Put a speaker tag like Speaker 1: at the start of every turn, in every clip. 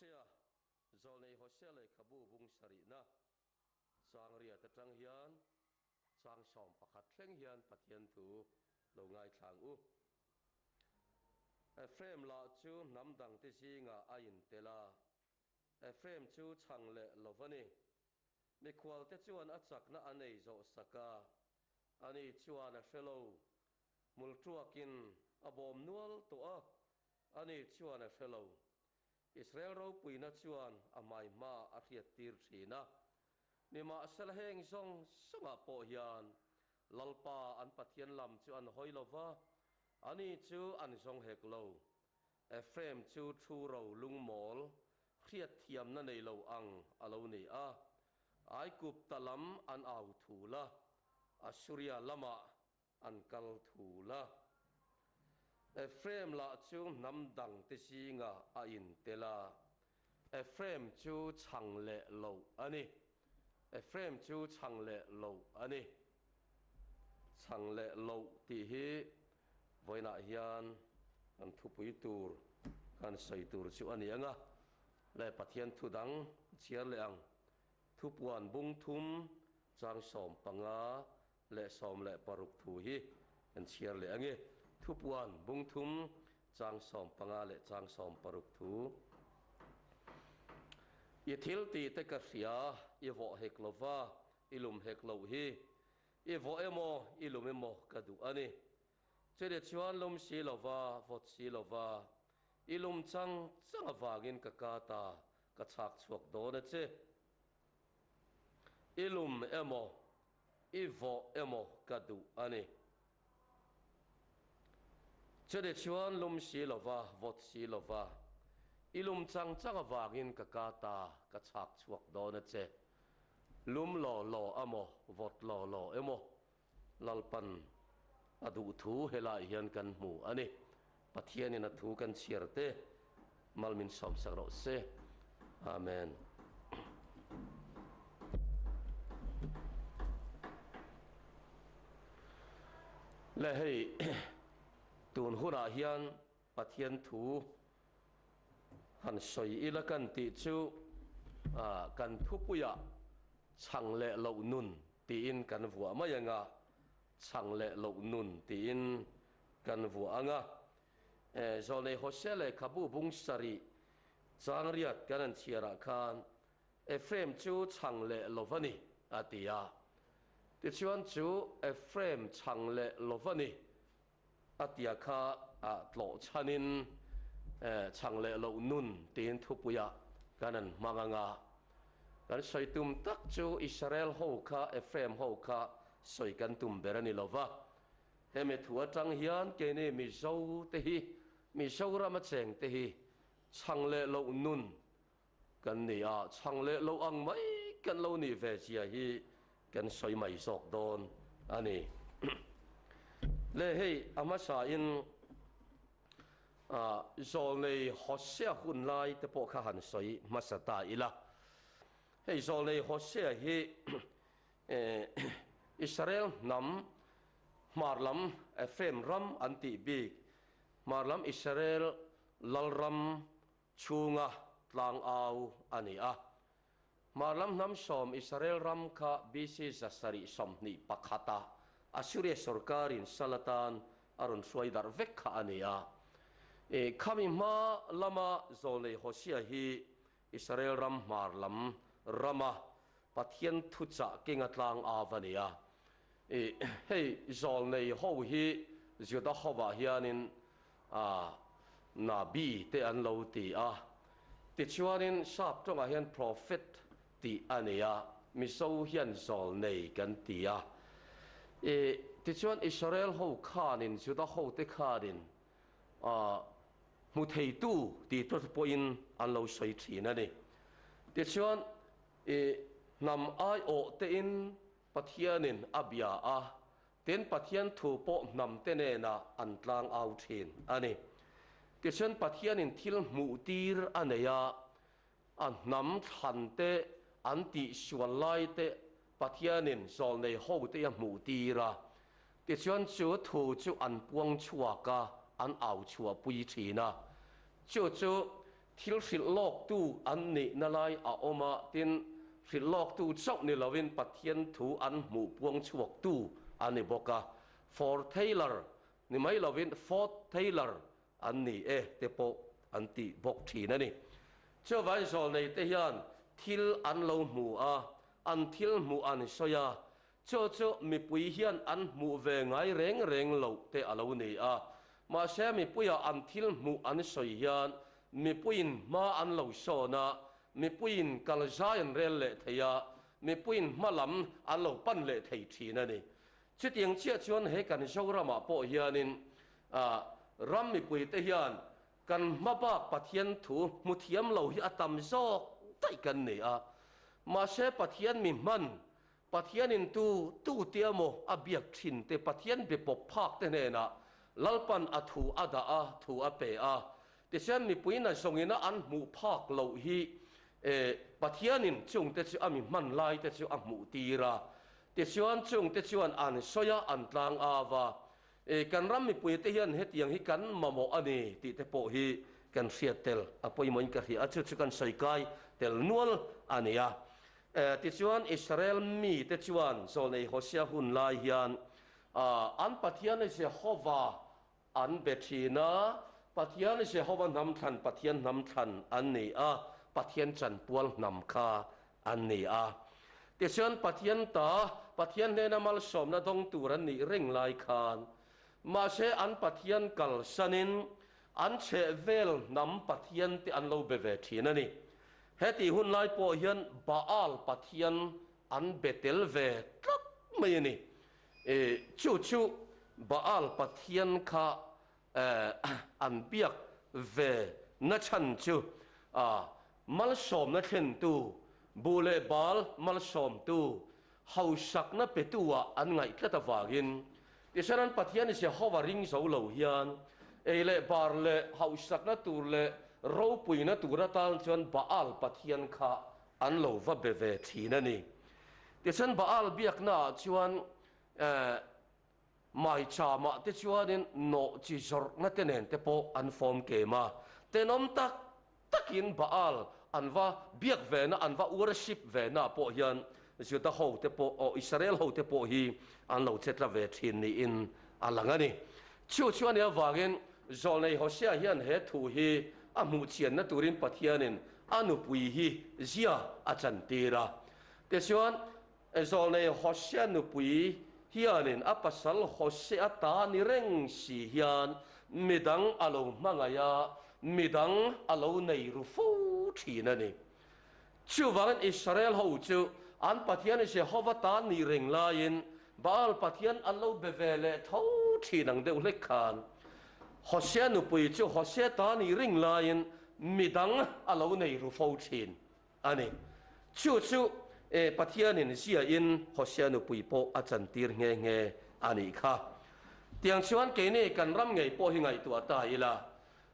Speaker 1: Hosea, Zawlnei Hosea lehkhabu bung sarihna chang riat atang hian chang 11 thleng hian Pathian thu lo ngaithlang u. Ephraim lah chu hnam dangte zingah a intel a, Ephraim chu chhang leh lo va ni. Mikhualte chuan a chakna a nei zawh sak a, ani chuan a hre lo. Hmul tuakin a bawm nual tawh a, ani chuan a hre lo. Israel ropuina chuan a hmai hma a hriattir thin a. Nimahsela heng zawng zawngah pawh hian Lalpa an Pathian lam chu an hawi lo va, ani chu an zawng hek lo. Ephraim chu thu ro lungmawl hriatthiamna nei lo ang a lo ni a, Aigupta lam an au thul a, Assuria lamah an kal thul a. Ephraim lah chu hnam dangte zingah a intel a, Ephraim chu chhang leh lo a ni. Ephraim chu chhang leh lo a ni. Chhang leh loh tih hi vawiinah hian kan thupui tur kan sawi tur chu a ni ang a, leh Pathian thu dang chhiar leh ang. Thupuan bung thum chang 15 leh 16 thu hi kan chhiar leh ang e. Thupuan bung thum chang 15 leh chang 16 thu. I thil tih te ka hria, i vawh hek lova, i lum hek loh hi. I vawh emaw, i lum emaw ka duh a ni. Chutih chuan lum si lova, vawt si lova, i lum chang chang avangin ka ka ta ka chhak chhuak dawn a che. I lum emaw, i vawh emaw ka duh a ni. Chutih chuan lum si lova, vawt si lova, i lum chang chang avangin ka ka ta ka chhak chhuak dawn a che. Lum law law amaw, vawt law law emaw, Lalpan a duh thu helaiah hian kan hmu a ni. Pathianin a thu kan chhiar te mal min sawmsak rawh se. Amen. Le hei tun hunah hian Pathian thu han sawi ila kan tih chu kan thupuiah chhang leh loh nun tiin kan vuah mai ang a, chhang leh loh nun tiin kan vuah ang a. Zawlnei Hosea lehkhabu bung sarih chang riat kan han chhiarah khan Ephraim chu chhang leh lo va ni a ti a. Tichuan chu Ephraim chhang leh lo va ni A tia kha tlawh chhanin chhang leh loh nun tiin thupuiah kan an hmang ang a. Kan sawi tum tak chu Israel ho kha, Ephraim ho kha sawi kan tum ber a ni lo va. Hemi thu atang hian keini Mizo te hi, Mizoram a cheng te hi chhang leh loh nun Kan ni a, chhang leh lo ang mai kan lo nih ve zia hi kan sawi mai zawk dawn a ni. Le hei a hmasain Zawlnei Hosea hun lai te pawh kha han sawi hmasa ta ila. Hei Zawlnei Hosea hi Israel hnam hmar lam Ephraim ram an tih bik hmar lam Israel lalram Chhunga tlang au a ni a. Hmar lam hnam sawm Israel ram kha BC 721 a Assyria sorkarin sal atan a rawn hruai darh vek kha a ni a. Khami hma lama Zawlnei Hosea hi Israel ram hmar lam rama Pathian thuchah kenga tlang au a ni a. Hei Zawlnei ho hi Juda hovah hianin a Nabi te an lo ti a. Tichuanin sap tawngah hian Prophet tih a ni a, Mizo hian Zawlnei kan ti a. Tichuan Israel ho khanin, Juda hote khanin hmu theitu tih te pawhin an lo sawi thin a ni. Tichuan hnam aiawh tein Pathianin a bia a, Tin, Pathian thu pawh hnamte nenah an tlang au thin a ni. Tichuan, Pathianin thil hmuhtir a nei a, a hnam thlante an tihsual laite Pathianin zawlnei hote a hmuhtir a. Tichuan, chu thu chu an puang chhuak a, an au chhuahpui thin a. Chu chu. Thil hrilh lawktu an nihna lai a awm a, tin, hrilh lawktu chauh ni lovin Pathian thu an hmuh puang chhuaktu a ni bawk a. Foretailer ni mai lovin Forth-tailer an ni e te pawh an ti bawk thin a ni. Chuvangin zawlneite hian thil an lo hmu a, an thil hmuh an sawi a, Chu chu mipui hian an hmuh ve ngai reng reng loh te a lo ni a. Mahse mipuia an thil hmuh an sawi hian mipuiin hma an lo sawn a, mipuiin kal zai an rel leh thei a, mipuiin hma lam an lo pan leh thei thin a ni. Chutiang chiah chuan he kan Zoramah pawh hianin ram mipuite hian kan hma bak Pathian thu hmu thiam lo hi a tam zawk daih kan ni a. Mahse Pathian mi hman Pathianin tu tu tia maw a biak thin te Pathian be pawp phak te hnenah Lalpan a thu a dah a, thu a pe a. Tichuan mipui na zawngina an hmuh phak loh hi e Pathianin chungte chu a mi hman lai te chu a hmuh tir a. Tichuan chungte chuan an sawi a, an tlang au a. E kan ram mipui te hian hetiang hi kan mamawh a ni tih te pawh hi kan hriat tel a pawimawhin ka hria a, chu chu kan sawi kai tel nual a ni a. E tichuan Israel mite chuan Zawlnei Hosea hun lai hian an Pathian Jehova an be thin a, Pathian Jehova hnam thlan Pathian hnam thlan an ni a, Pathian chanpual hnam kha an ni a. Tichuan Pathian ta, Pathian hnena malsawmna dawng tur an nih reng lai khan, mahse an Pathian kalsanin an chhehvel hnam Pathian te an lo be ve thin a ni. Hetih hun lai pawh hian Baal Pathian an be tel ve tlat mai a ni. Chu chu Baal Pathian kha an biak ve na chhan chu malsawmna thlentu, buh leh bal malsawmtu, hausakna petu-ah an ngaih tlat avangin Tichuan an Pathian Jehova ring zo lo hian ei leh bar leh hauhsakna tur leh ropuina tur atan chuan Baal Pathian kha an lo va be ve thin a ni. Tichuan Baal biaknaah chuan maichama te chuanin nawh chi zawrhna te nen te pawh an fawm kem a, tenawm tak takin Baal an va biak vena, an va worship vena pawh hian Juda ho te pawh, aw Israel ho te pawh hi an lo che tla ve thin niin a lang a ni. Chu chu a nih avangin Zawlnei Hosea hian he thu hi a hmuh chianna turin Pathianin a nupui hi zia a chantir a. Tichuan, Zawlnei Hosea nupui hianin a pasal Hosea ta ni reng si hian midang a lo hmangaih a, midang a lo nei ru fo thin a ni. Chuvangin Israel ho chu an Pathian Jehova ta ni reng laiin Baal pathian an lo be ve leh tho thin ang deuh hlek khan Hosea nupui chu Hosea ta ni reng laiin midang a lo nei ru fo thin. A ni. Chu chu Pathianin ziahin Hosea nupui pawh a chantir nghe nghe a nih kha. Tiang chuan keini kan ram ngei pawh hi ngaihtuah ta ila,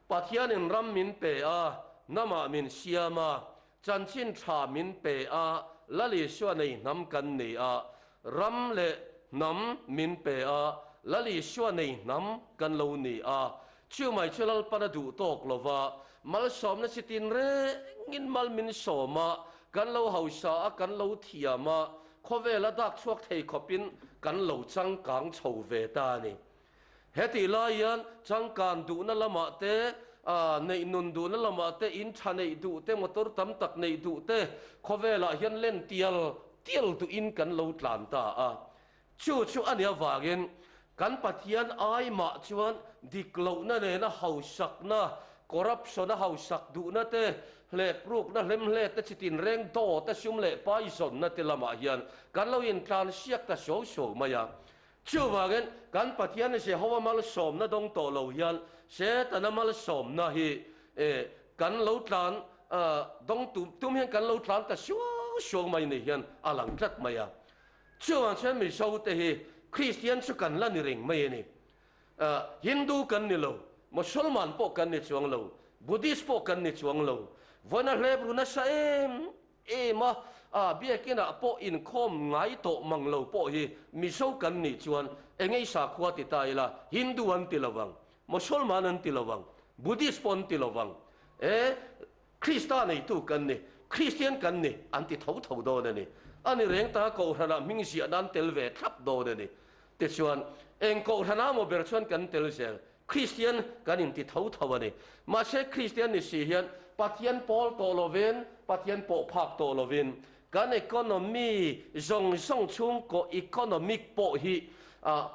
Speaker 1: Pathianin ram min pe a, hnamah min siam a, chanchin tha min pe a, Lal Isua nei hnam kan ni a, ram leh hnam min pe a, Lal Isua nei hnam kan lo ni a, Chu mai chu Lalpan a duh tawk lo va, malsawmna chi tin rengin mal min sawm a, kan lo hausa a, kan lo thiam a, khawvel a dak chhuak thei khawpin kan lo changkang chho ve ta a ni. Hetih lai hian changkan duhna lamah te, neih nun duhna lamah te, in tha neih duh te, motor tam tak neih duh te, khawvelah hian len tial tial duhin kan lo tlan ta a. Chu chu a nih avangin kan Pathian aimah chuan dik lohna nena hausakna, corruption-a hausak duhna te, hleprukna hlemhlet te, chitin reng dawt a sum leh paizawnna te lamah hian kan lo intlansiak ta suau suau mai a. Chuvangin kan Pathian Jehova malsawmna dawng tawh lo hian Setana malsawmna hi kan lo tlan dawng tum hian kan lo tlan ta suau suau mai ni hian a lang tlat mai a. Chuvang chuan Mizo te hi Kristian chu kan la ni reng mai a ni. Hindu kan ni lo, Mosolman pawh kan ni chuang lo, Buddhist pawh kan ni chuang lo. Vawiin a hlep ru nasa em em a, biakinah pawh inkhawm ngai tawh mang lo pawh hi Mizo kan nih chuan engei sakhua ti ta ila Hindu an ti lo vang, Mosolman an ti lo vang, Buddhist pawh an ti lo vang. E. Krista neitu kan ni, Kristian kan ni an ti tho tho dawn a ni. A ni reng ta Kohhranah hming ziah nan tel ve thlap dawn a ni. Tichuan, eng Kohhranah maw ber chuan kan tel zel? Kristian kan inti tho tho a ni. Mahse, Kristian ni si hian Pathian pawl tawh lovin, Pathian pawh phak tawh lovin, kan economy zawng zawng chhungkaw economic pawh hi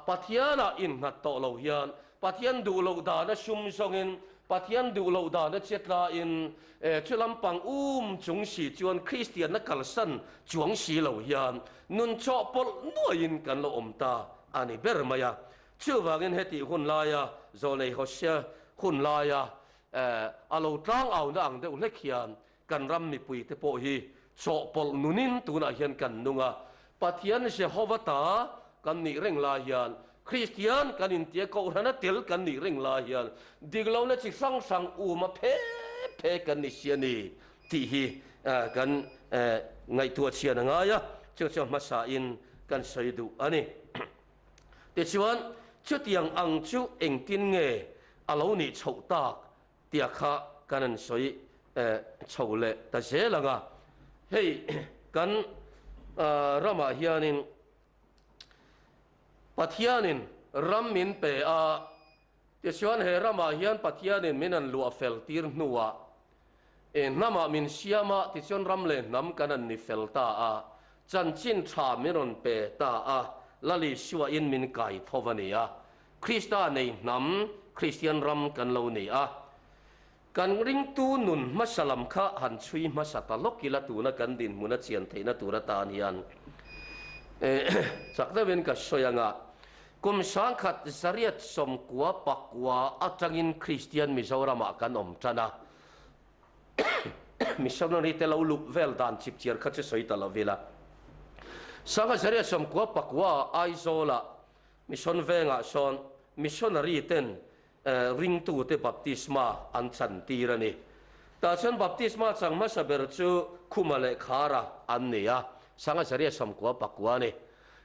Speaker 1: Pathianah innghat tawh lo hian, Pathian duh loh dana sum zawngin, Pathian duh loh dana che tlain, chu lampang um chung si chuan Kristianna kalsan chuang si lo hian nun chawhpawlh nuaiin kan lo awm ta a ni ber mai a. Chuvangin hetih hun laia Zawlnei Hosea hun laia a lo tlangauna ang deuh hlek hian kan ram mipuite pawh hi chawhpawlh nunin tunah hian kan nung a. Pathian Jehova ta kan nih reng lai hian, Kristian kan intia Kohhrana tel kan nih reng lai hian diklohna chi hrang hrang uma phe phe kan ni si a ni tih hi kan ngaihtuah chhian a ngai a, chu chu hmasain kan sawi duh a ni. Tichuan, chutiang ang chu engtin nge a lo nih chhoh tak tia kha kan han sawi chho leh ta zel ang a. Hei kan ramah hianin Pathianin ram min pe a, tichuan he ramah hian Pathianin min han luah fel tir hnuah E hnamah min siam a, tichuan ram leh hnam kan an ni fel ta a, chanchin tha min rawn pe ta a, Lal Isuain min kai tho a ni a. Krista nei hnam, Kristian ram kan lo ni a. Kan ringtu nun hmasa lam kha han chhui hmasa ta lawk ila tuna kan dinhmun a chian theihna tur atan hian e chak deuhin ka sawi ang a. Kum 1999 atangin Kristian Mizoramah kan awm tan a. Missionary te lo luh vel dan chipchiar kha chu sawi ta lo ila. 1999 Aizawlah Mission vengah sawn Missionary ten ringtute baptisma an chantir a ni. Tah chuan baptisma chang hmasa ber chu Khuma leh Khara an ni a, 1999 a ni.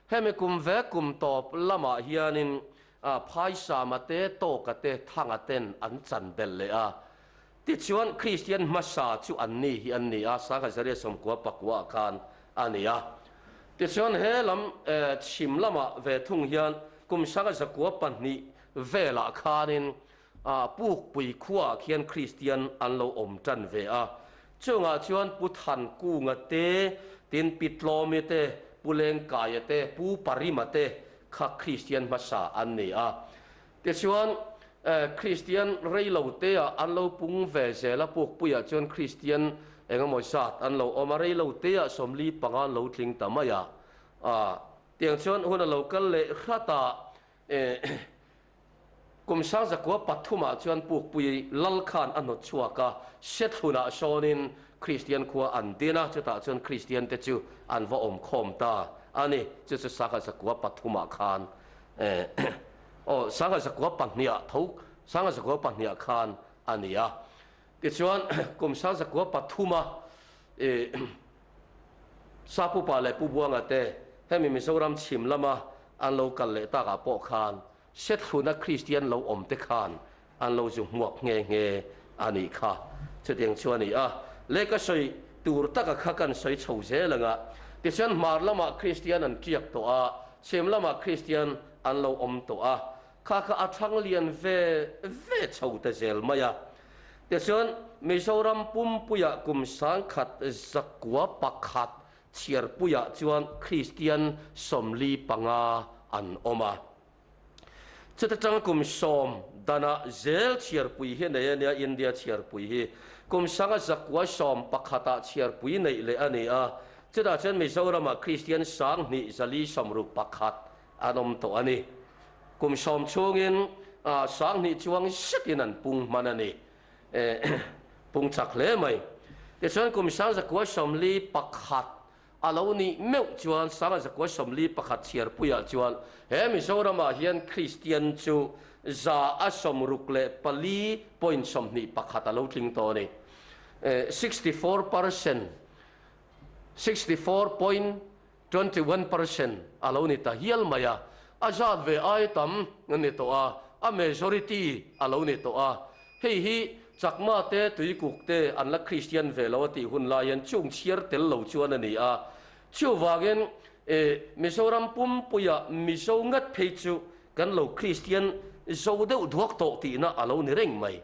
Speaker 1: Hemi kum ve kum tawp lamah hianin Phaisama te, Tawka te, Thanga ten an chan belh leh a. Tichuan Kristian hmasa chu an ni hi an ni a, 1999 ah khan a ni a. Tichuan he lam chhim lamah ve thung hian kum 1902 velah khanin Pukpui khuaah khian Kristian an lo awm tan ve a. Chungah chuan Pu Thankunga te, tin Pi Tlawmi te, Pu Lengkaia te, Pu Parima te kha Kristian hmasa an ni a. Tichuan, Kristian reiloteah an lo pung ve zel a, Pukpuiah chuan Kristian engemaw zat an lo awm a, reiloteah 45 an lo tling ta mai a. Tiang chuan hun a lo kal leh hrat a, Kum 1903 ah chuan Pukpui Lal khan a hnawt chhuak a, Sethlunah sawnin Kristian khua an din a, chutah chuan Kristian te chu an va awm khawm ta a ni. Chu chu 1903 ah khan aw 1902 ah tho 1902 ah khan a ni a. Tichuan kum 1903 a Sapupa leh Pu Buanga te hemi Mizoram chhim lama an lo kal leh takah pawh khan Sethluna Kristian lo awm te khan an lo zu hmuak nghe nghe a nih kha. Chutiang chu a ni a, lehkha sawi tur taka kha kan sawi chho zel ang a. Tichuan hmar lamah Kristian an tiak tawh a, chhim lamah Kristian an lo awm tawh a, kha kha a thang lian ve ve chho ta zel mai a. Tichuan Mizoram pumpuiah kum 1901 Chhiarpuiah chuan Kristian 45 an awm a. Chuta tanga kum sawm danah zel chhiarpui hi nei a nia, India chhiarpui hi kum 1911 ah chhiarpui neih leh a ni a, chutah chuan Mizoramah Kristian 2461 an awm tawh a ni. Kum sawm chhungin 2000 chuang zetin an pung hman a ni. Pung chak hle mai. Tichuan kum 1941 a lo nih meuh chuan 1941 chhiarpuiah chuan he Mizoramah hian Kristian chu 64.21% a lo tling tawh a ni. 64%, 64.21%, a lo ni ta hial mai a. A zat ve ai tam a ni tawh a, a majority a lo ni tawh a. Hei hi Chakma te, Tuikuk te an la Kristian ve lo a tih hun lai hian chung chhiar tel lo chuan a ni a. Chuvangin Mizoram pumpuia Mizo ngat phei chu kan lo Kristian zo deuh duak tawh tihna a lo ni reng mai.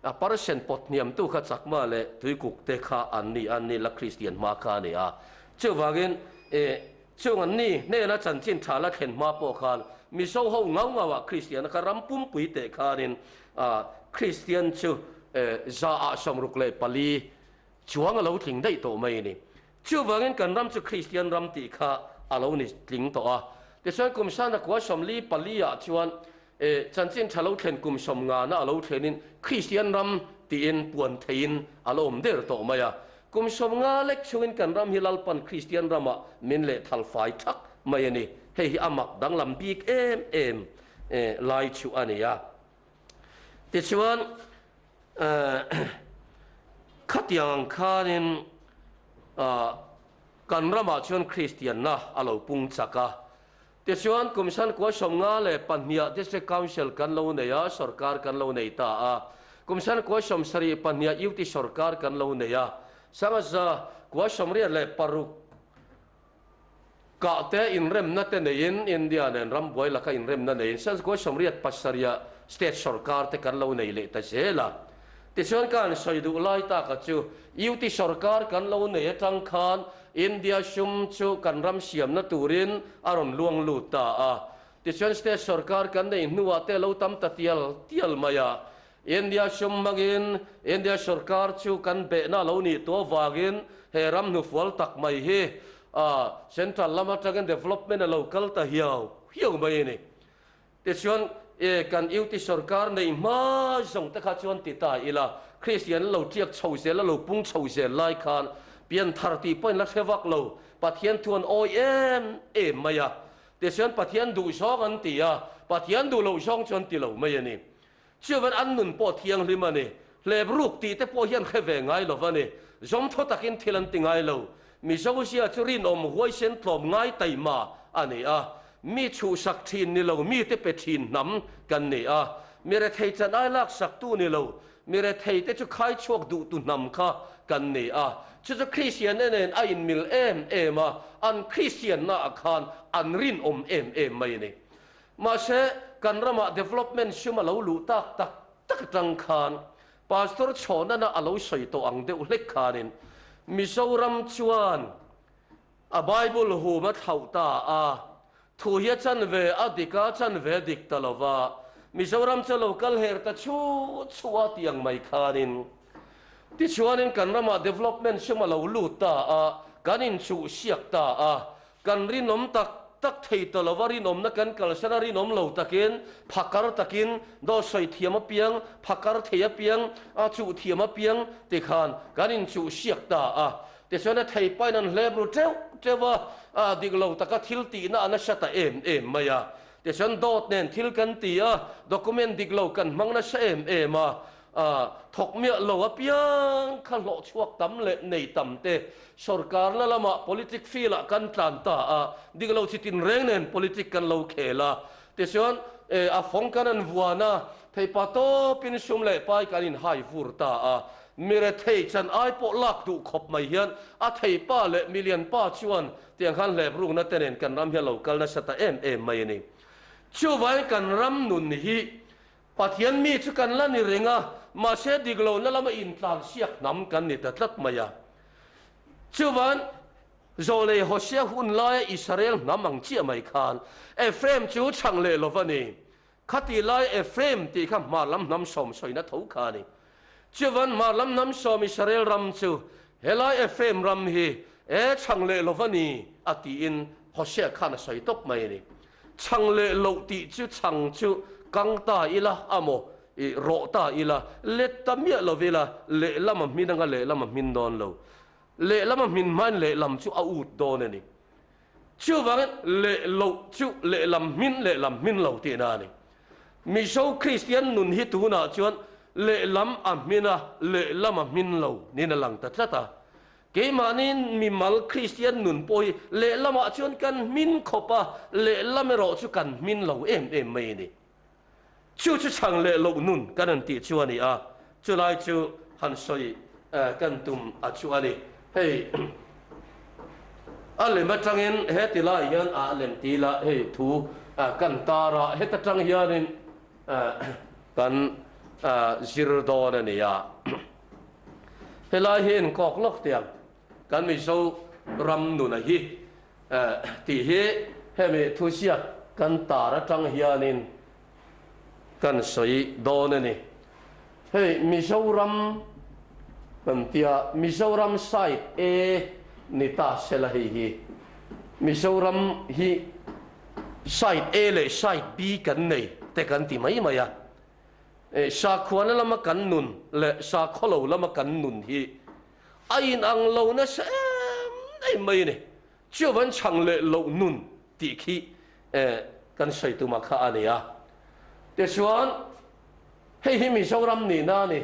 Speaker 1: A percent pawt hniamtu kha Chakma leh Tuikuk te kha an ni a, ni la Kristian hma kha a ni a. Chuvangin chung an ni hnena chanchin tha la thlen hma pawh khan Mizo ho ngau ngauah Kristiana kha ram pumpui teh khanin Kristian chu 164 chuang a lo tling daih tawh mai a ni. Chuvangin kan ram chu Kristian ram tih kha a lo ni tling tawh a. Tichuan kum sana kua 44 ah chuan chanchin tha lo thlen kum 50 na a lo thlenin Kristian ram tiin puan theiin a lo awm der tawh mai a. Kum 50 lek chungin kan ram hi Lalpan Kristian ramah min leh thal fai thak mai a ni. Hei hi a mak danglam bik em em lai chu a ni a. Tichuan khatiang ang khanin kan ramah chuan Kristianna a lo pung chak a. Tichuan kum san kua 52 District Council kan lo nei a, sorkar kan lo nei ta a. Kum san kua 72 UT sorkar kan lo nei a. 1986 Kah te inremna te neiin India nen ram buai laka inremna neiin 1987 state sorkar te kan lo nei leh ta zel a. Tichuan ka han sawi duh lai taka chu UT sorkar kan lo nei atang khan India sum chu kan ram siamna turin a rawn luang lut ta a. Tichuan state sorkar kan neih hnuah te lo tam ta tial tial mai a. India sum hmangin India sorkar chu kan behna lo nih tawh avangin he ram hnufual tak mai hi Central lam atangin development a lo kal ta hiau hiau mai a ni. Tichuan kan UT sorkar neih hma zawng te kha chuan ti ta ila, Kristian lo tiak chho zel a lo pung chho zel lai khan pianthar tih pawhin la hre vak lo, Pathian thu an awi em em mai a. Tichuan Pathian duh zawng an ti a, Pathian duh loh zawng chu an ti lo mai a ni. Chuvan an nun pawh thianghlim a ni. Hlep ruk tih te pawh hian hre ve ngai lo va ni. Zawmthaw takin thil an ti ngai lo. Mizo zia chu rinawm huaisen tlawm ngai taima a ni a. Mi chhuhsak thin ni lo, mite pe thin hnam kan ni a. Mi rethei chan ai laksak tu ni lo, mi rethei te chu khai chhuak duh tu hnam kha kan ni a. Chu chu Kristian e nen a inmil em em a, an Kristianna ah khan an rinawm em em mai a ni. Mahse, kan ramah development sum a lo luh tak tak tak atang khan Pastor Chhawnana a lo sawi tawh ang deuh hlek khanin Mizoram chuan a Bible hum a thlauh ta a, thu hi a chanve a dik a, chanve a dik ta lo va, Mizoram chu a lo kal her ta chhu chhu a tih ang mai khanin tichuanin kan ramah development sum a lo lut ta a, kan inchuh siak ta a, Kan rinawm tak tak thei ta lova rinawmna kan kalsan a rinawm lo takin, phakar takin, dawt sawi thiam apiang, phakar thei apiang, a chuh thiam apiang tikhan kan inchuh siak ta a. Tichuan a thei pain an hlep ru teuh teuh a, a dik lo taka thil tihna a nasa ta em em mai a. Tichuan dawt nen thil kan ti a, document dik lo kan hmang nasa em em a, A thawk miah lo apiang kha hlawh chhuak tam leh nei tam te sorkarna lamah politic field ah kan tlan ta a, dik lo chi tinreng nen politic kan lo khel a, tichuan a fawng kan an vuan a, theipa tawpin sum leh pai kan in hai vur ta a, mi rethei chan ai pawh lak duh khawp mai hian a theipa leh milian pa chuan tiang khan hlep rukna te nen kan ram hi a lo kal nasa ta em em mai a ni. Chuvangin kan ram nun hi Pathian mi chu kan la ni reng a, mahse dik lohna lama intlan siak hnam kan ni ta tlat mai a. Chuvan, Zawlei Hosea hun laia Israel hnam ang chiah mai khan Ephraim chu chhang leh lo va ni. Khati lai Ephraim tih kha hmar lam hnam sawm sawina tho kha a ni. Chuvan, hmar lam hnam sawm Israel ram chu helai Ephraim ram hi e chhang leh lo va ni a tiin Hosea khan a sawi tawp mai a ni. Chhang leh loh tih chu chhang chu kang ta ila a maw? I rawh ta ila, let ta miah lo ila, lehlam a hmin anga lehlam a hmin dawn lo. Lehlam a hmin hmain lehlam chu a ut dawn a ni. Chuvangin leh loh chu lehlam hmin lehlam hmin lo tihna a ni. Mizo Kristian nun hi tunah chuan lehlam a hmin a, lehlam a hmin lo niin a lang ta tlat a. Keimahni mimal Kristian nun pawh hi lehlamah chuan kan hmin khawp a, lehlam erawh chu kan hmin lo em em mai a ni. Chu chu chhang leh loh nun kan han tih chu a ni a. Chulai chu han sawi kan tum a chu a ni. Hei a lem atangin heti lai hian a lem ti ila hei thu kan tar a, heta tang hianin kan zir dawn a ni a. Helai hi inkawk lawk tiang kan Mizo ram nuna hi tih hi hemi thuziak kan tar atang hianin kan sawi dawn a ni. Hei Mizoram kan tia Mizoram side A ni ta sela hei hi Mizoram hi side A leh side B kan nei te kan ti mai mai a. Sakhuana lama kan nun leh sakhawlo lama kan nun hi a inang lo nasa em em mai a ni. Chuvan chhang leh loh nun tih khi kan sawi tumah kha a ni a. Tichuan, hei hi Mizoram nihna a ni.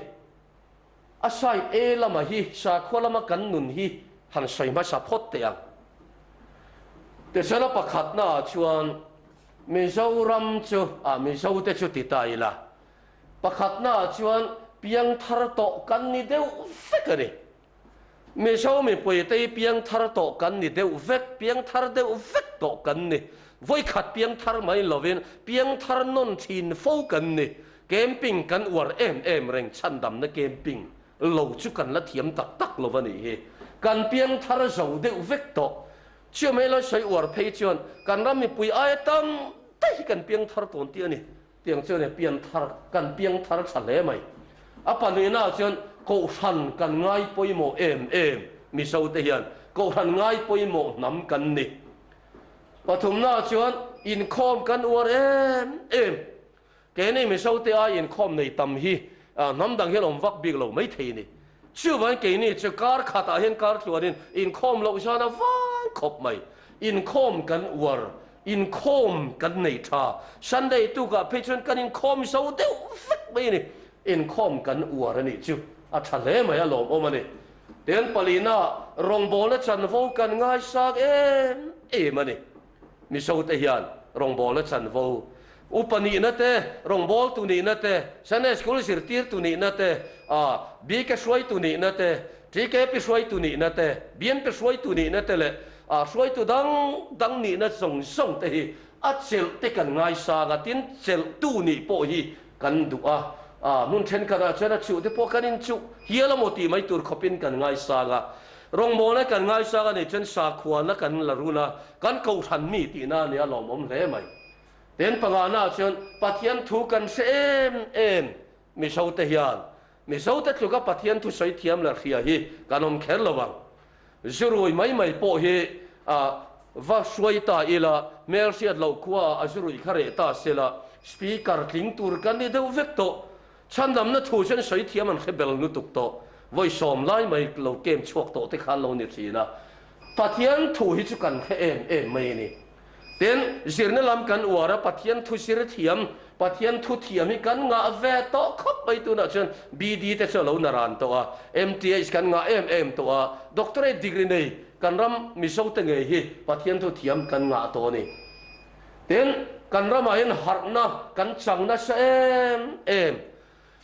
Speaker 1: A side A lama hi sakhua lama kan nun hi han sawi hmasa phawt teh ang. Tichuan a pakhatnaah chuan Mizoram chu, ah Mizote chu ti ta ila, pakhatnaah chuan piangthar tawh kan ni deuh vek a ni. Mizo mipuite hi piangthar tawh kan ni deuh vek, piangthar deuh vek tawh kan ni. Vawikhat piangthar mai lovin piangthar nawn thin fo kan ni. Camping kan uar em em reng chhandamna camping lo chu kan la thiam tak tak lo a nih hi. Kan piangthar zo deuh vek tawh. Chiamei lai sawi uar phei chuan kan ram mipui aia tam daih hi kan piangthar tawn tih a ni. Tiang chuan e pianthar kan piangthar tha hle mai. A pahnihnaah chuan Kohhran kan ngai pawimawh em em Mizote hian Kohhran ngai pawimawh hnam kan ni. Pathumnaah chuan inkhawm kan uar em em. Keini Mizote ai inkhawm nei tam hi hnam dang hian awm vak bik lo mai thei ni. Chuvangin keini chu kar khatah hian kar tluanin inkhawm loh zan a vang khawp mai. Inkhawm kan uar, inkhawm kan nei tha. Sunday tukah phei chuan kan inkhawm zo deuh vek mai a ni. Inkhawm kan uar a nih chu a tha hle mai, a lawmawm a ni. Tin, palina rawngbawlna chanvo kan ngaisang em em a ni. Mizote hian rawngbawlna chanvo, upa nihna te, rawngbawltu nihna te, Sunday School zirtirtu nihna te, BK hruaitu nihna te, TKP hruaitu nihna te, BNP hruaitu nihna te leh hruaitu dang dang nihna zawng zawng te hi a chelh te kan ngaisang a, tin chelhtu nih pawh hi kan duh a, hmun thenkhatah chuan a chuh te pawh kan inchuh hial a maw tih mai tur khawpin kan ngaisang a. Rawngbawlna kan ngaisang a nih chuan sakhuana kan la run a, kan kohhran mi tihna a nia lawmawm hle mai. Tin pangana chuan Pathian thu kan hre em em Mizote hian Mizote tluka Pathian thu sawi thiam leh hria hi kan awm kher lo ang. Zurui mai mai pawh hi va hruai ta ila, hmel hriat loh khuaah a zurui kha reh ta sela, speaker tling tur kan ni deuh vek tawh. Chhandamna thu chuan sawi thiam an hre bel lutuk tawh. Vawi sawm lai mai lo kem chhuak tawh te kha an lo ni thin a. Pathian thu hi chu kan hre em em mai a ni. Tin, zirna lam kan uar a, Pathian thu zir thiam, Pathian thu thiam hi kan ngah ve tawh khawp mai tunah chuan BD te chu a lo na ran tawh a, MTH kan ngah em em tawh a, Doctorate degree nei kan ram Mizo te ngei hi Pathian thu thiam kan ngah tawh a ni. Tin, kan ramah hian harhna kan chang nasa em em.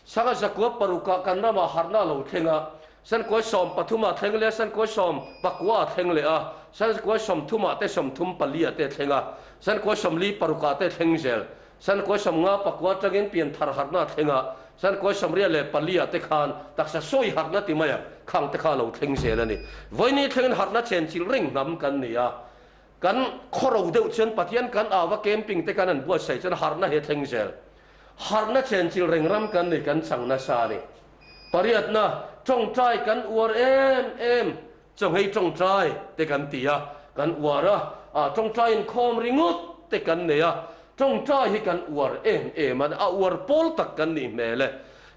Speaker 1: Sangha zakua parukah kan ramah harhna a lo thleng a, sankuai sawmpathumah a thleng leh a, sankuai sawmpakua a thleng leh a, sankuai sawmthumah te sawmthumpaliah te a thleng a, sankuai sawmli parukah te a thleng zel. Sankuai sawmnga pakua atangin pianthar harhna a thleng a, sankuai sawmriat leh paliah te khan taksa sawi harhna ti mai ang khang te kha a lo thleng zel a ni. Vawiini thlengin harhna chenchilh reng hnam kan ni a, kan khawro deuh chuan Pathian kan au a, camping te kan han buatsaih chuan harhna hi a thleng zel. Harhna chenchilh reng ram kan ni kan chang nasa a ni. Pariatna, tawngtai kan uar em em, chawnghei tawngtai te kan ti a, kan uar a, ah tawngtai inkhawm ringawt te kan nei a, tawngtai hi kan uar em em a, a uar pawl tak kan nih hmel e.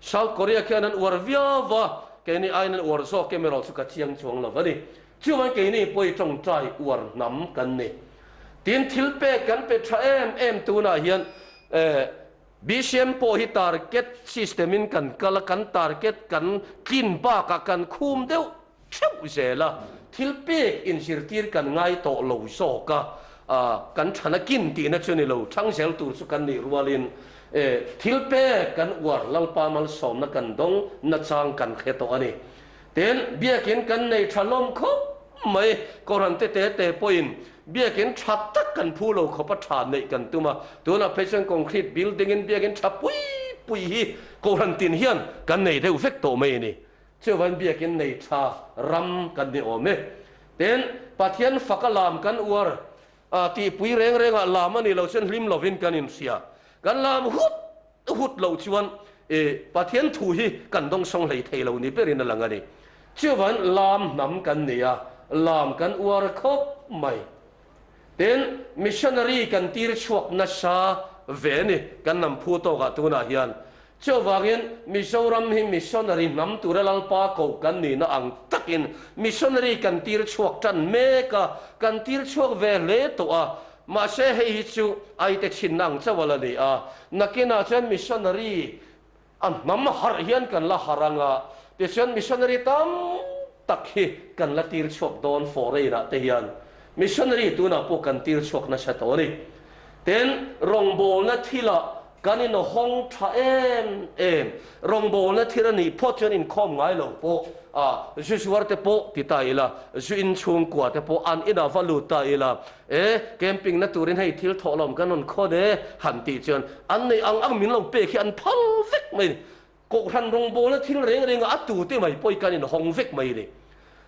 Speaker 1: South Korea khian an uar viau va, keini aiin an uar zawk em erawh chu ka chiang chuang lo a ni. Chuan keini pawh hi tawngtai uar hnam kan ni. Tin, thil pek kan pe tha em em tunah hian BCM pawh hi target system in kan kal a, kan target kan tlin bakah kan khum deuh theuh zel a, thil pek inzirtir kan ngai tawh lo zawk a, kan thana kin tihna chu ni lo, thang zel tur chu kan nih rualin. Thil pek kan uar Lalpa malsawmna kan dawng nachang kan hre tawh a ni. Tin, biakin kan nei tha hlawm khawp mai. Kohhran te te te pawhin biakin tha tak kan phu lo khawpa tha neih kan tum a. Tunah phei chuan concrete building in biakin tha pui pui hi kohhran tin hian kan nei deuh vek tawh mai a ni. Chuvain biakin nei tha ram kan ni awm e. Tin, Pathian faka lam kan uar a tihpui reng rengah lam a nih loh chuan hlim lovin kan inhria. Kan lam hut hut loh chuan i Pathian thu hi kan dawngsawng hlei thei lo ni berin a lang a ni. Chuvain lam hnam kan ni a, lam kan uar khawp mai. Tin, missionary kan tir chhuak nasa ve a ni kan lam phu tawkah tunah hian. Chuvangin Mizoram hi missionary hnam tura Lalpa koh kan nihna ang takin missionary kan tir chhuak tan mek a, kan tir chhuak ve hle tawh a. Mahse hei hi chu aite chhinna ang chauh a la ni a. Nakinah chuan missionary a hnam harh hian kan la harh ang a, tichuan missionary tam tak hi kan la tir chhuak dawn foreign ah te hian. Missionary tunah pawh kan tir chhuak nasa tawh a ni. Tin, rawngbawlna thilah kan inhawng tha em em. Rawngbawlna thil a nih phawt chuan inkhawm ngai lo pawh a, zu zuar te pawh ti ta ila, zu in chhungkua te pawh an inah va lut ta ila, e, camping na turin hei thil thawhlawm kan rawn khawn e, han tih chuan an neih ang ang min lo pek hi an phal vek mai a ni. Kohhran rawngbawlna thil reng renga a tute mai pawh hi kan inhawng vek mai a ni.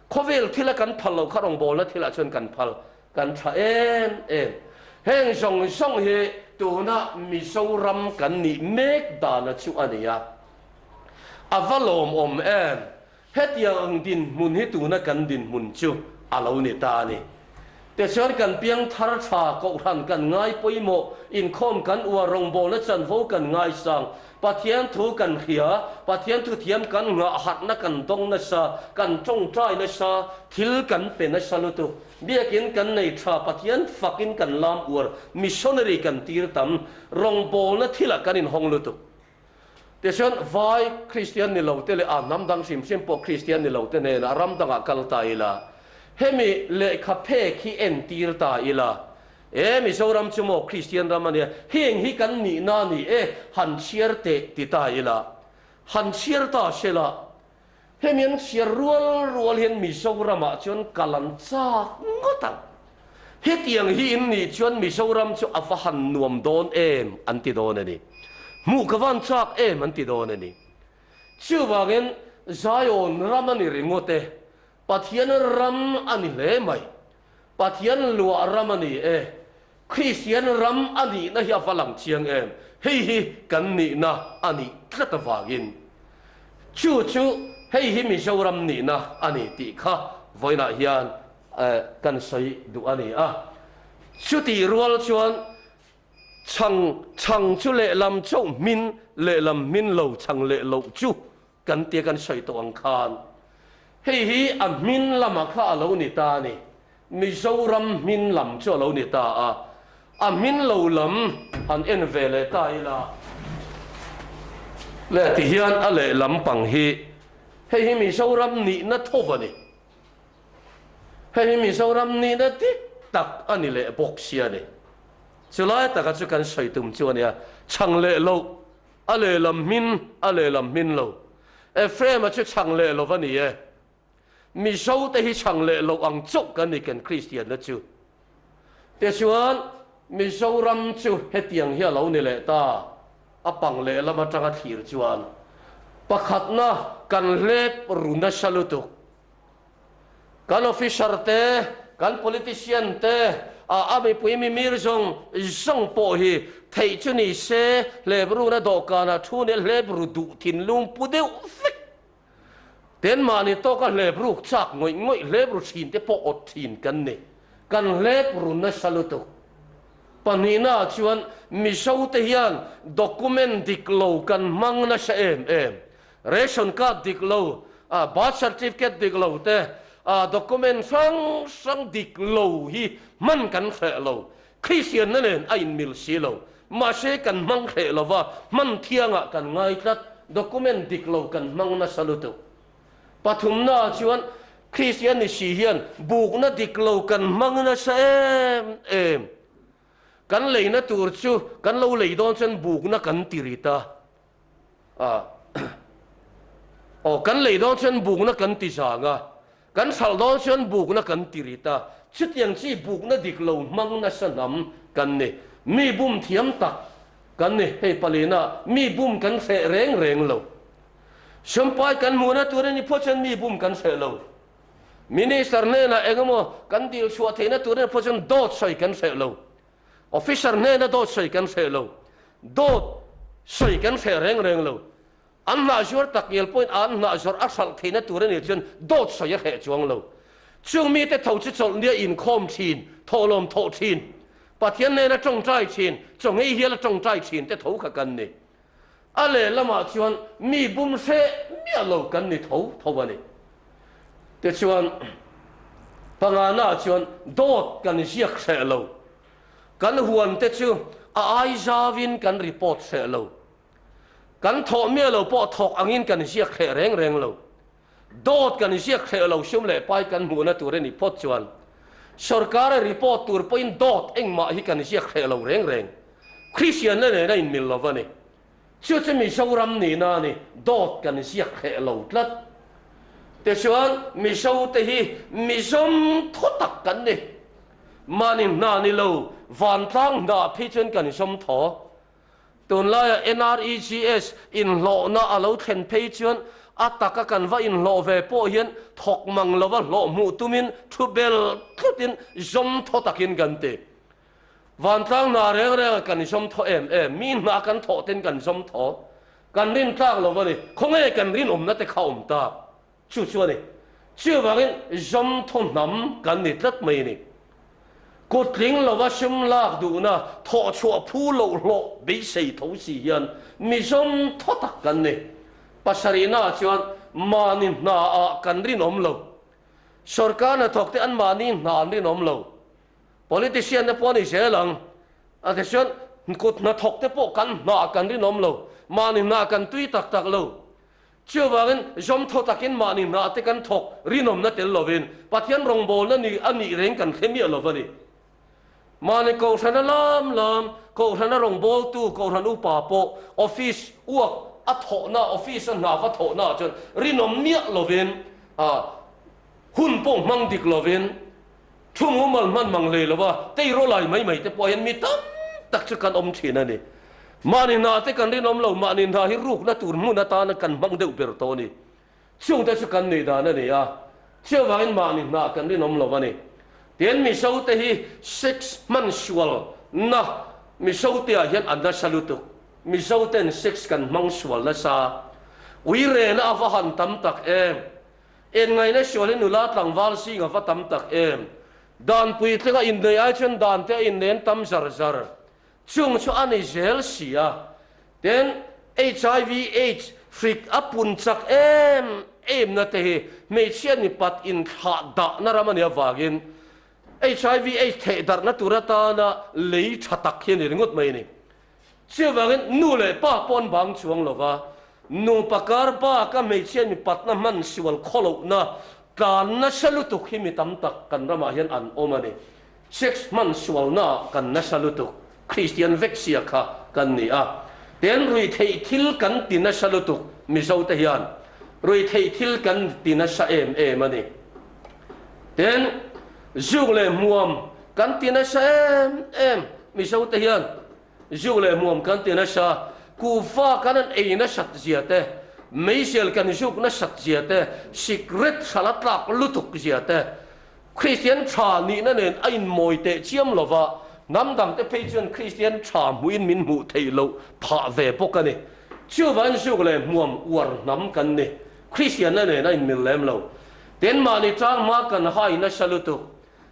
Speaker 1: Khawvel thila kan phal lo kha rawngbawlna thilah chuan kan phal kan tha em em. Heng zawng zawng hi tuna Mizoram kan nih mek dana chu a ni a. A va lawmawm em? Hetiang ang dinhmun hi tuna kan dinhmun chu a lo ni ta a ni. Tichuan kan piang thar tha, kohhran kan ngai pawimawh, inkhawm kan uar, rawngbawlna chanvo kan ngaisang, Pathian thu kan hria, Pathian thu thiam kan nghah, harhna kan dawng nasa, kan tawngtai nasa, thil kan pe nasa lutuk. Biakin kan nei tha, Pathian fakin kan lam uar, missionary kan tir tam, rawngbawlna thilah kan inhawng lutuk. Tichuan vai Kristian ni lo te leh a hnam dang hrim hrim pawh Kristian ni lo te hnenah ram dangah kal ta ila, hemi lehkha phek hi entir ta ila, E Mizoram chu maw Kristian ram a nia, heng hi kan nihna a ni e, han chhiar teh ti ta ila, han chhiar ta sela, Hemi an chhiar rual rual hian Mizoramah chuan kal an chak ngawt ang. Hetiang hi in nih chuan Mizoram chu a va han nuam dawn em an ti dawn a ni. Hmuh ka van chak em an ti dawn a ni. Chuvangin Zion ram a ni ringawt e, Pathian ram a ni hle mai. Pathian luah ram a ni e. Kristian ram a nihna hi a va lang chiang em? Hei hi kan nihna a nih tlat avangin chu chu hei hi Mizoram nihna a ni tih kha vawiinah hian kan sawi duh a ni a. Chutih rual chuan chhang chhang chu lehlam chauh hmin lehlam hmin lo chhang leh loh chu Kan tia kan sawi tawh ang khan hei hi a hmin lama kha a lo ni ta a ni. Mizoram hmin lam chu a lo ni ta a, a hmin lo lam han en ve leh ta ila leh ti hian a lehlam pang hi hei hi Mizoram nihna tho a ni. Hei hi Mizoram nihna dik tak a ni leh bawk sia ni. Chulai taka chu kan sawi tum chu a nia, chhang leh loh A lehlam hmin, a lehlam hmin lo. Ephraim-a chu chhang leh lo va ni e. Mizote hi chhang leh lo ang chauh kan ni kan Kristianna chu. Tichuan, Mizoram chu hetiang hi a lo ni leh ta, a pang lehlam atanga thlir chuan. Pakhatna kan hlep ru nasa lutuk. Kan officer te, kan politician te, a mipui mimir zawng zawng pawh hi theih chu ni se, hlep runa dawhkanah thu nia hlep ru duh thinlung pu deuh vek. Ten mahni tawka hlep ruk chak ngawih ngawih hlep ru thin te pawh awt thin kan ni. Kan hlep ru nasa lutuk. Pahnihnaah chuan Mizo te hian document dik lo kan hmang nasa em em. Ration card dik lo, birth certificate dik lo te, document hrang hrang dik lo hi hman kan hreh lo. Kristianna nen a inmil si lo. Mahse kan hmang hreh lo va, hman thiangah kan ngai tlat. Document dik lo kan hmang nasa lutuk. Pathumnaah chuan Kristian ni si hian bukna dik lo kan hmang nasa em em. Kan leina tur chu kan lo lei dawn chuan bukna kan ti rit a. Aw, kan lei dawn chuan bukna kan ti zang a, kan hralh dawn chuan bukna kan ti rit a. Chutiang chi bukna dik lo hmang nasa hnam kan ni. Mi bum thiam tak kan ni. Hei palina, mi bum kan hreh reng reng lo. Sumpai kan hmuhna tur a ni phawt chuan mi bum kan hreh lo. Minister hnenah engemaw kan dil chhuah theihna tur nen pawh chuan dawt sawi kan hreh lo. Officer hnena dawt sawi kan hreh lo. Dawt sawi kan hreh reng reng lo. An hnah zuar tak ngial pawhin an hnah zawrh a hralh theihna tur a nih chuan dawt sawi a hreh chuang lo. Chung mite tho chu chawlhnia inkhawm thin, thawhlawm thawh thin, Pathian hnena tawngtai thin, chawnghei hiala tawngtai thin te tho kha kan ni. A lehlamah chuan mi bum hreh miah lo kan ni tho tho a ni. Tichuan, pangana chuan dawt kan ziak hreh lo. Kan huan te chu a ai zauvin kan report hreh lo. Kan thawh miah lo pawh thawk angin kan ziak hreh reng reng lo. Dawt kan ziak hreh lo sum leh pai kan hmuhna tur a nih phawt chuan sorkara report tur pawhin dawt engmah hi kan ziak hreh lo reng reng. Kristianna nen a inmil lo va ni. Chu chu Mizoram nihna a ni, dawt kan ziak hreh lo tlat. Tichuan Mizote hi Mizawm thaw tak kan ni. Mahni hna ni lo, vantlang hna phei chuan kan zawm thaw. Tunlaia NREGS inhlawhna a lo thlen phei chuan a taka kan va inhlawh ve pawh hian thawk mang lova hlawh hmuh tumin thu bel tlutin zawm thaw takin kan ti. Vantlang hna reng renga kan zawm thaw em em, mi hna kan thawh ten kan zawm thaw. Kan rin tlak lo a ni, khawnge kan rinawmna te kha awm tak? Chu chu a ni. Chuvangin zawmthaw hnam kan ni tlat mai a ni. Kut tling lova sum lak duhna thawh chhuah phu loh hlawh beisei tho si hian mi zawmthaw tak kan ni. Pasarihnaah chuan mahni hnaah kan rinawm lo. Sorkar hnathawk te an mahni hna an rinawm lo. Politician te pawh a ni zel ang. A tichuan kut hnathawk te pawh kan hnaah kan rinawm lo. Mahni hnaah kan tui tak tak lo. Chuvangin, zawmthaw takin mahni hna te kan thawk rinawmna tel lovin Pathian rawngbawlna ni a nih reng kan hre miah lo a ni. Mahni kohhrana lam lam, kohhrana rawngbawltu, kohhran upa pawh office uak a thawhna, office a hna va thawhna ah chuan rinawm miah lovin, hun pawh hmang dik lovin, Thu mumal hman mang hlei lova tei rawlai mai mai te pawh hian mi tam tak chu kan awm thin a ni. Mahni hna te kan rinawm lo, mahni hna hi rukna tur hmun atana kan hmang deuh ber tawh a ni. Chung te chu kan nuih dan a ni a, chuvangin mahni hna kan rinawm lo a ni. Tin, Mizo te hi sex hman sual na Mizo te ah hian a nasa lutuk. Mizo ten sex kan hmang sual nasa. Uirena a va han tam tak em. Enngaihna sual hi nula tlangval zing a va tam tak em? Dan puitlinga inneih ai chuan dan te a inlen tam zar zar. Chung chu a ni zel si a. Tin, HIV aids hrik a pun chak em em na te hi hmeichhia mipat inthlah dahna ram a nih avangin HIV aids thehdarhna tur atana lei tha tak hi a ni ringawt mai a ni. Chuvangin nu leh pa pawh an bang chuang lo va, nupa kar baka hmeichhia mipatna hman sual khawlohna tlan nasa lutuk hi mi tam tak kan ramah hian an awm a ni. Sex hman sualnaah kan nasa lutuk, Kristian vek sia kha kan ni a. Tin, ruihtheih thil kan ti nasa lutuk Mizote hian ruihtheih thil kan ti nasa em em a ni. Tin, zuk leh hmuam kan ti nasa em em. Mizote hian zuk leh hmuam kan ti nasa, kuhva kan an ei nasat zia te, meizial kan zuk nasat zia te, sikret hrala tlak lutuk zia te, Kristian tha nihna nen a inmawi teh chiam lova, hnam dangte phei chuan Kristian tha hmuhin min hmuh theih loh phah ve bawk a ni. Chuvangin zuk leh hmuam uar hnam kan ni. Kristianna nen a inmil lem lo. Tin, mahni tang hma kan hai nasa lutuk.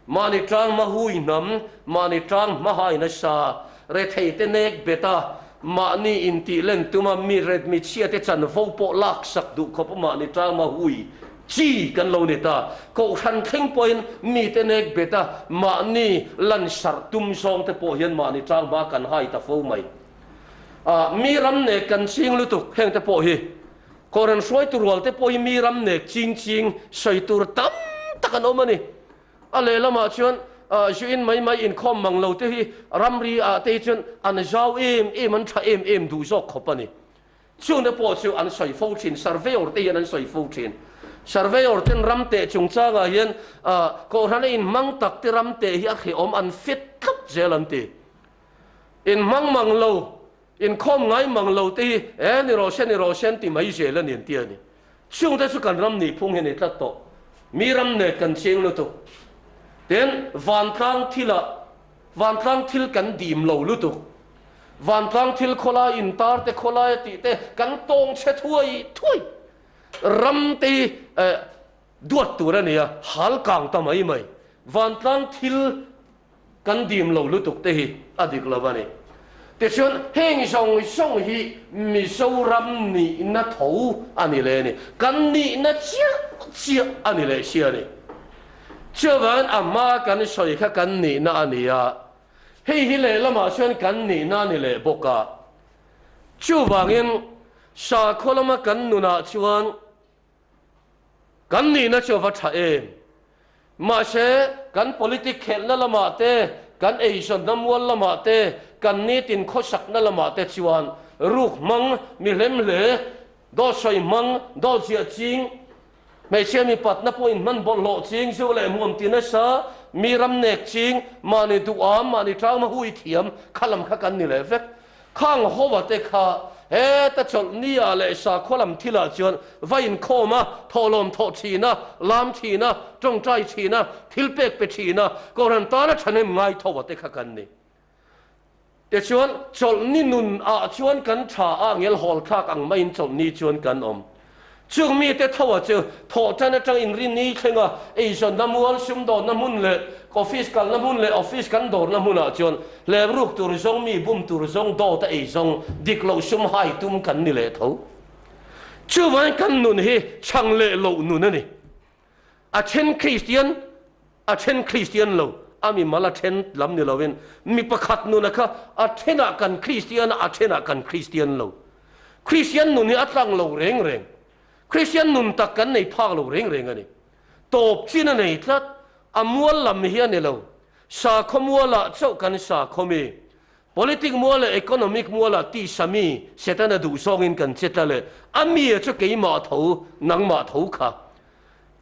Speaker 1: Mahni tang hma hui hnam, mahni tang hma hai nasa, rethei te nek bet a, mahni intih len tuma mi ret mi chhia te chanvo pawh laksak duh khawp a mahni tang hma hui chi kan lo ni ta. Kohhran thleng pawhin mi te nek bet a, mahni lansarh tum zawng te pawh hian mahni tang hma kan hai ta fo mai. Mi ram nek kan ching lutuk heng te pawh hi Kohhran hruaitu rual te pawh hi mi ram nek ching ching sawi tur tam tak an awm a ni. A lehlamah chuan Zu in mai mai inkhawm mang lo te hi ramri ah te hi chuan an zau em em, an tha em em duh zawk khawp a ni. Chungte pawh chu an sawi fo thin, surveyor te hian an sawi fo thin. Surveyor ten ram teh chungchangah hian Kohhrana inhmang tak te ram teh hi a hrehawm an fit tlat zel an ti. Inhmang mang lo, inkhawm ngai mang lo te hi e ni rawh se ni rawh se an ti mai zel a ni an ti a ni. Chungte chu kan ram nihphung hi a ni tlat tawh. Mi ram nek kan ching lutuk. Tin, vantlang thilah vantlang thil kan dim lo lutuk. Vantlang thil khawlai intar te khawlai a tih te kan tawng chhe thuai thuai. Ram te hi duat tur a ni a, hal kang ta mai mai. Vantlang thil kan dim lo lutuk te hi a dik lo a ni. Tichuan heng zawng zawng hi Mizoram nihna tho a ni leh a ni. Kan nihna chiah chiah a ni leh si a ni. Chuvangin a hma kan sawi kha kan nihna a ni a, Hei hi lehlamah chuan kan nihna a ni leh bawk a. Chuvangin, sakhaw lama kan nunah chuan kan nihna chu a va tha em. Mahse, kan politic khelhna lamah te, kan eizawnna mual lamah te, kan nitin khawsakna lamah te chuan ruk hmang, mi hlem hle, dawt sawi hmang, dawt ziah ching, Hmeichhia mipatna pawh inhman bawlhhlawh ching, zu leh hmuam ti nasa, mi ram nek ching, mahni duham, mahni tangma hui thiam kha lam kha kan ni leh vek. Khang Hova te kha heta chawlh ni ah leh sakhua lam thil ah chuan va inkhawm a, thawhlawm thawh thin a, lam thin a, tawngtai thin a, thil pek pe thin a, Kohhran tana thahnem ngai Thova te kha kan ni. Tichuan, chawlhni nun ah chuan kan tha a, ngel hawl thlak ang maiin chawlhni chuan kan awm. Chung mite tho a chu thawh tan atang inrinni thleng a, eizawnna mual, sumdawnna hmun leh office kalna hmun leh office kan dawrna hmunah chuan hlemruk tur zawng, mi bum tur zawng, dawt a ei zawng, dik loh sum hai tum kan ni leh tho. Chuvangin kan nun hi chhang leh loh nun a ni. A then Kristian, a then Kristian lo, a mimal a then lam ni loin mi pakhat nuna kha a thenah kan Kristian a, a thenah kan Kristian lo. Kristian nun hi a tlang lo reng reng. Kristian nun tak kan nei phak lo reng reng a ni. Tawp chin a nei tlat, a mual lam hi a ni lo. Sakhaw mualah chauh kan sakhaw mi. Politic mual leh economic mualah tisa mi Setana duh zawngin kan che tla leh a mi a chu keimah tho, nangmah tho kha.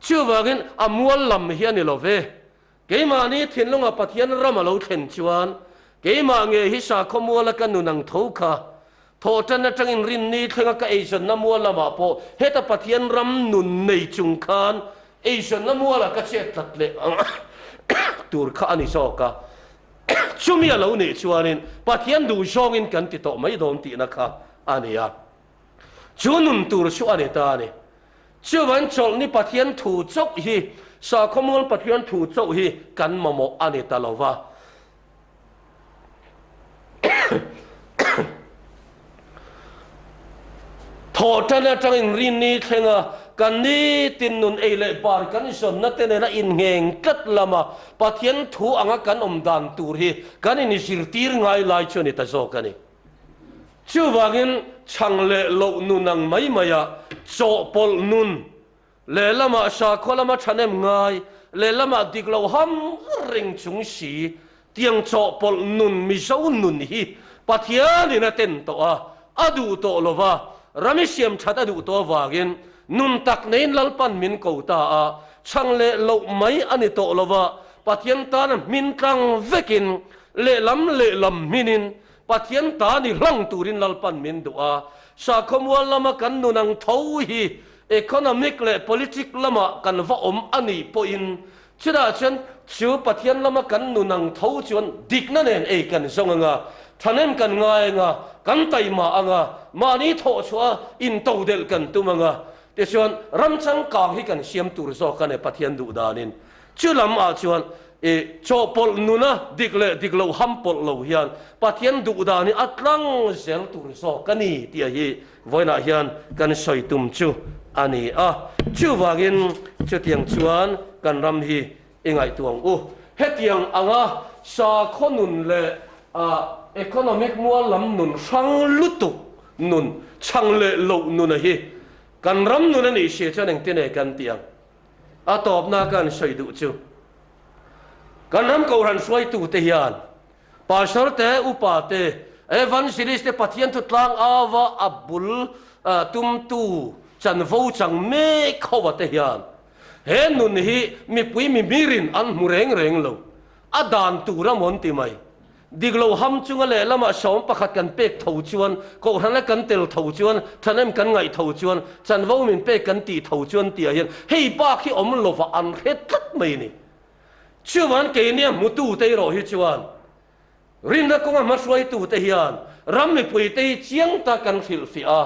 Speaker 1: Chuvangin a mual lam hi a ni lo ve. Keimahni thinlunga Pathian ram a lo thlen chuan keimah nge hi sakhaw muala ka nun ang tho kha. Thawhtan atangin rinni thlenga ka eizawnna mual lamah pawh heta Pathian ram nun nei chung khan eizawnna mualah ka chet tlat leh tur kha a ni zawk a. Chumi a lo nih chuanin Pathian duh zawngin kan ti tawh mai dawn tihna kha a ni a. Chu nun tur chu a ni ta a ni. Chuvan chawlhni Pathian thu chauh hi, sakhaw mual Pathian thu chauh hi kan mamawh a ni ta lo va. Thawhtan atangin rinni thlenga kan nitin nun ei leh bar kan zawnna te nena inngheng tlat lama Pathian thu anga kan awm dan tur hi kan inzirtir ngai lai chu a ni ta zawk a ni. Chuvangin chhang leh loh nun ang mai maia chawhpawlh nun Lehlamah sakhaw lama thahnem ngai, lehlamah dik lo ham reng chung si, tiang chawhpawlh nun Mizo nun hi Pathianin a ten tawh a, a duh tawh lo va, ram i siam that a duh tawh avangin nun tak neiin Lalpan min ko ta a, chhang leh loh mai a ni tawh lo va, Pathian tana hmin tlang vekin lehlam lehlam hminin Pathian ta ni hlang turin Lalpan min duh a, sakhaw mual lama kan nun ang tho hi Economic leh politic lamah kan va awm a nih pawhin chutah chuan chu Pathian lama kan nun ang tho chuan dikna nen ei kan zawng anga, thahnem kan ngai anga, kan taima anga, mahni thawhchhuah a intodelh kan tum anga, tichuan ram changkang hi kan siam tur zawk a ni Pathian duh danin. Chu lam ah chuan i chawhpawlh nuna dik leh dik lo ham pawlh lo hian Pathian duh dan hi a tlang zel tur zawk a ni tih hi vawiinah hian kan sawi tum chu a ni a. Chuvangin chutiang chuan kan ram hi i ngaihtuah ang u. Hetiang anga sakhaw nun leh economic mual lam nun hrang lutuk nun, chhang leh loh nuna hi kan ram nun a nih si chuan engtin nge kan tih ang? A tawpna ka han sawi duh chu. Kan ram kohhran hruaitute hian Pastor te, Upa te, Evangelist te Pathian thu tlang ava a bul tumtu chanvo chang mek ho a te hian he nun hi mipui mimirin an hmu reng reng lo. A dan tur a mawn ti mai. Dik lo ham chunga lehlamah 11 kan pek tho chuan, kohhrana kan tel tho chuan, thahnem kan ngaih tho chuan, chanvo min pek kan tih tho chuan tihah hian hei bak hi awm lova an hre tlat mai a ni. Chuvan keini a hmutute erawh hi chuan rinna kawnga hmahruaitute hian ram mipuite hi chiang tak kan hrilhfiah a,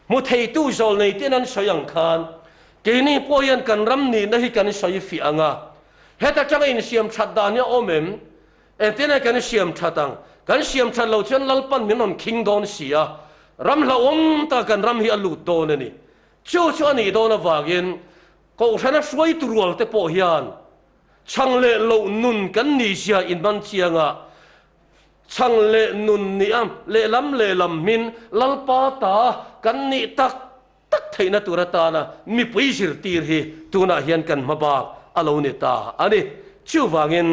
Speaker 1: hmu theitu zawl nei ten an sawi ang khan keini pawh hian kan ram nihna hi kan sawifiah ang a, heta tanga insiam that dan hi a awm em? Engtin nge kan siam that ang? Kan siam that loh chuan Lalpan min rawn khing dawn si a, ram hlauhawm taka kan ram hi a lut dawn a ni. Chu chu a nih dawn avangin Kohhrana hruaitu rual te pawh hian chhang leh loh nun kan nih zia inman chiang a, chhang leh nun nih a lehlam lehlam hmin Lalpa ta kan nih tak tak theihna tur atana mipui zirtir hi tunah hian kan hma bak a lo ni ta a ni. Chuvangin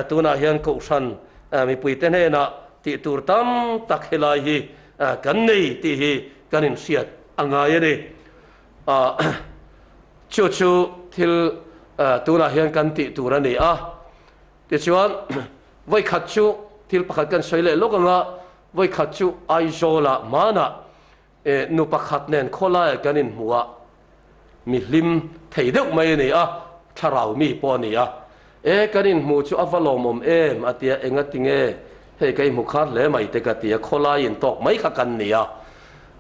Speaker 1: tunah hian Kohhran mipuite hnenah tih tur tam tak helai hi kan nei tih hi kan inhriat a ngai a ni. Chu chu thil tunah hian kan tih tur a ni a. Tichuan vawikhat chu thil pakhat kan sawi leh lawk ang a, vawikhat chu Aizawlah hmanah nu pakhat nen khawlaiah kan inhmu a, mi hlim thei deuh mai a ni a, thlarau mi pawh a ni a. E, kan inhmu chu a va lawmawm em? a ti a, engati nge hei ka inhmu khat hle mai te ka ti a, khawlai intawk mai kha kan ni a.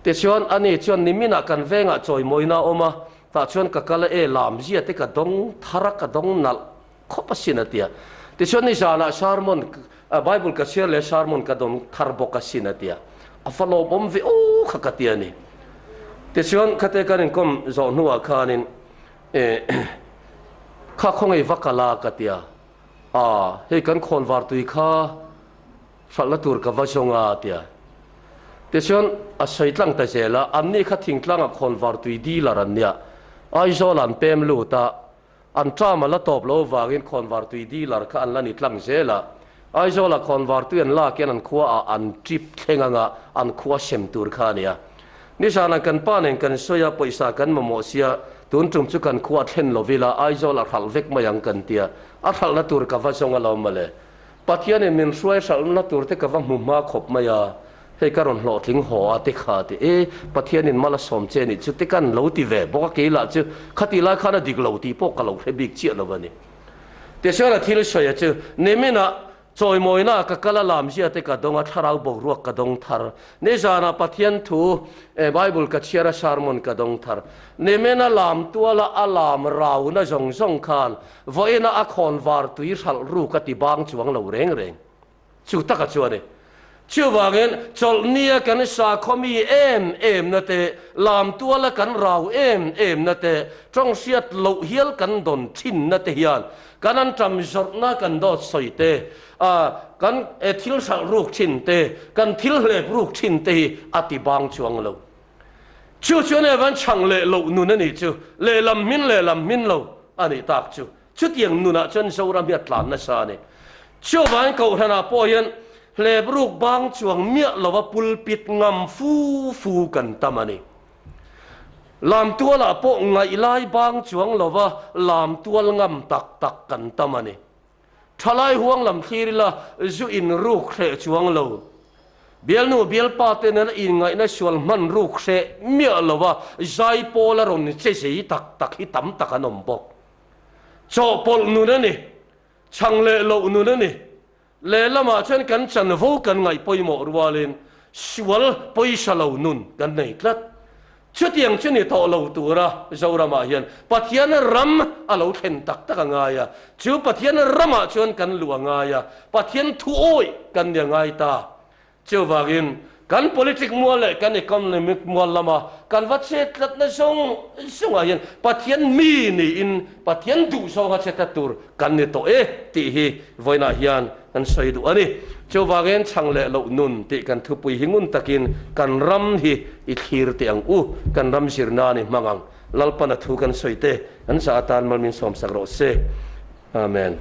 Speaker 1: Tichuan, ani chuan niminah kan vengah chawimawina a awm a, tah chuan ka kal a, e, lamzia te ka dawng thar a, ka dawng nalh khawp asin a ti a. Tichuan nizanah sermon, Bible ka chhiar leh sermon ka dawn thar bawk asin a ti a. A va lawmawm ve aw kha ka ti a ni. Tichuan khate kan inkawm zawh hnuah khanin kha khawngaih va kal a ka ti a. Aa, hei kan khawnvar tui kha hralhna tur ka va zawng a a ti a. Tichuan a sawi tlang ta zel a, anni kha thingtlangah khawnvar tui dealer an nia. Aizawl an pem lut a, An term a la tawp lo avangin khawnvar tui dealer kha an la ni tlang zel a. Aizawlah khawnvar tui an lak hian an khua ah an trip thleng anga an khua sem tur kha a nia. Nizanah kan pa nen kan sawi a, pawisa kan mamawh sia, tun tum chu kan khua thlen lo ila Aizawl a hralh vek mai ang kan tia, a hralhna tur ka va zawng alawm mawle. Pathianin min hruai hralhna tur te ka va hmu hma khawp mai a, hei ka rawn hlawhtling haw a te kha ti e, Pathianin mal a sawm che nih chu te kan lo ti ve bawk a, kei lah chu khati lai khan a dik lo tih pawh ka lo hre bik chiah lo a ni. Tichuan a thil sawi a chu, Niminah chawimawina ah ka kal a lamzia te ka dawng a, thlarau boruak ka dawng thar. Nizanah Pathian thu Bible ka chhiar a sermon ka dawng thar. Nimina lam tuala a lam rauna zawng zawng khan Vawiina a khawn var tui hralh ruk a ti bang chuang lo reng reng. Chu taka chuan e. Chuvangin chawlhnia kan sakhaw mi em em na te, lam tuala kan rau em em na te, tawng hriat loh hial kan dawn thin na te hian kan an ṭam zawrhna kan dawt sawi te, kan thil hralh ruk thin te, kan thil hlep ruk thin te hi a ti bang chuang lo. Chu chuan Evan chhang leh loh nun a nih chu, lehlam hmin lehlam hmin lo a nih tak chu. Chutiang nunah chuan Zoram hi a tlan nasa a ni. Chuvangin Kohhranah pawh hian hlep ruk bang chuang miah lova pulpit ngam fu fu kan tam a ni. Lamtualah pawh ngaih lai bang chuang lova lamtual ngam tak tak kan tam a ni. Thalai huang lam thlir ila zu in ruk hreh chuang lo. Bialnu bialpa te nena inngaihna sual hman ruk hreh miah lo a zai pawl a rawn che zei tak tak hi tam tak an awm bawk. Chawhpawlh nun a ni, chhang leh loh nun a ni. Lehlamah chuan kan chanvo kan ngaih pawimawh rualin sual pawisa lo nun kan nei tlat. Chutiang chu ni tawh lo tura Zoramah hian Pathian ram a lo thlen tak tak a ngai a, chu Pathian ramah chuan kan luh a ngai a, Pathian thu awih kan ni a ngai ta. Chuvangin kan politic mual leh kan economic mual lama kan va chet tlatna zawng zawngah hian Pathian mi niin Pathian duh zawnga che tlat tur kan ni tawh e tih hi vawiinah hian kan sawi duh a ni. Chuvangin chhang leh loh nun tih kan thupui hi ngun takin kan ram hi i thlir teh ang u, kan ram zirna ni hmang ang. Lalpana thu kan sawi te kan zah atan mal min sawmsak rawh se. Amen.